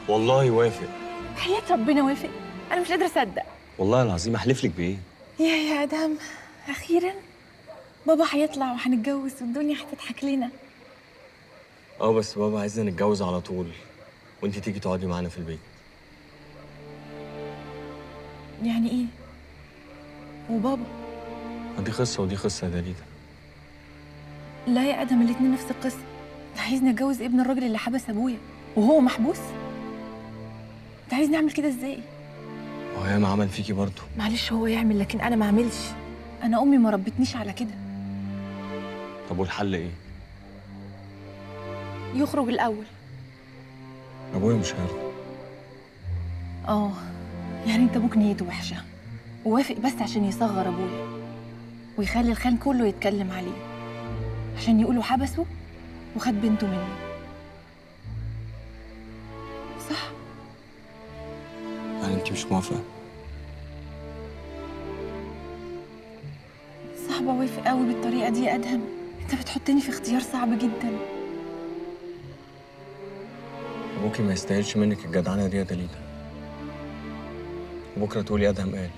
والله وافق. حياة ربنا وافق؟ انا مش قادرة اصدق. والله العظيم. احلف لك بايه؟ يا ادهم، اخيرا بابا هيطلع وهنتجوز والدنيا هتضحك لنا. اه بس بابا عايزنا نتجوز على طول، وانت تيجي تقعدي معانا في البيت. يعني ايه؟ وبابا؟ دي قصة ودي قصة يا دليده. لا يا ادهم، الاتنين نفس القصة. انت عايزني اتجوز ابن الراجل اللي حبس ابويا وهو محبوس؟ انت عايزني اعمل كده ازاي؟ هو ياما عمل فيكي برضه. معلش هو يعمل، لكن انا ما اعملش. انا امي ما ربتنيش على كده. طب والحل ايه؟ يخرج الاول. ابويا مش هيرضى. اه يعني انت ابوك نيته وحشة ووافق بس عشان يصغر ابويا ويخلي الخان كله يتكلم عليه، عشان يقولوا حبسه وخد بنته منه، صح؟ يعني انت مش موافقة؟ صعب اوافق قوي بالطريقة دي يا ادهم. انت بتحطني في اختيار صعب جدا. ابوكي ما يستاهلش منك الجدعنه دي يا دليده. وبكره تقولي ادهم قال.